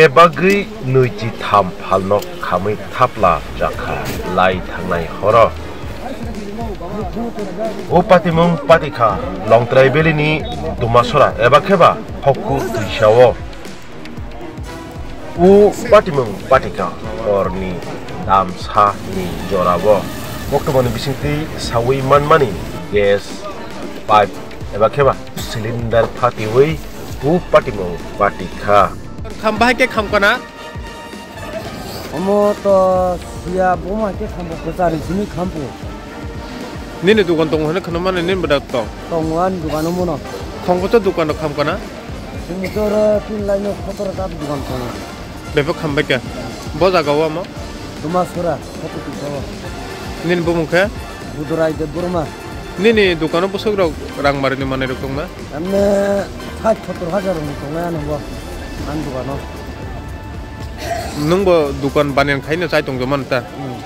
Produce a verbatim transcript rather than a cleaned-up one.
Bagwi nui chi tham phalno khamwi thapla chakha lai thangnai horo. O patimung patikha Longtrai Valley ni Dumasora eba kheba Hokku Tuisao. O patimung patikha horni damsa ni jorao koktwmani bisingtwi sawi manmani gas pipe eba kheba cylinder phatiwi o patimung patikha. Kham bahai khe kham kana? Omo to siya, bo ma khe khambo kwchari simi khambo. Nini dukan tongo hwnwi khwna mani nini bwdak tong? Tongo ani dukano mono. Khongbo to dukano kham kana? Chwng to oro tin line o sotoro ta dukan tongo. Bebak kham bai khe. Bo jaga o omo? Dumasora, Hokku Tuisao. Nini bumung khe? Budurai Debbarma. Nini dukano bwswk rok rang marini manwi rok tongna? Emne sait sottor hajar rokni tongnai ano bo, ani dukano. Nwng bo dukan baniyan khaino chai tongjago mano ta? Hmm.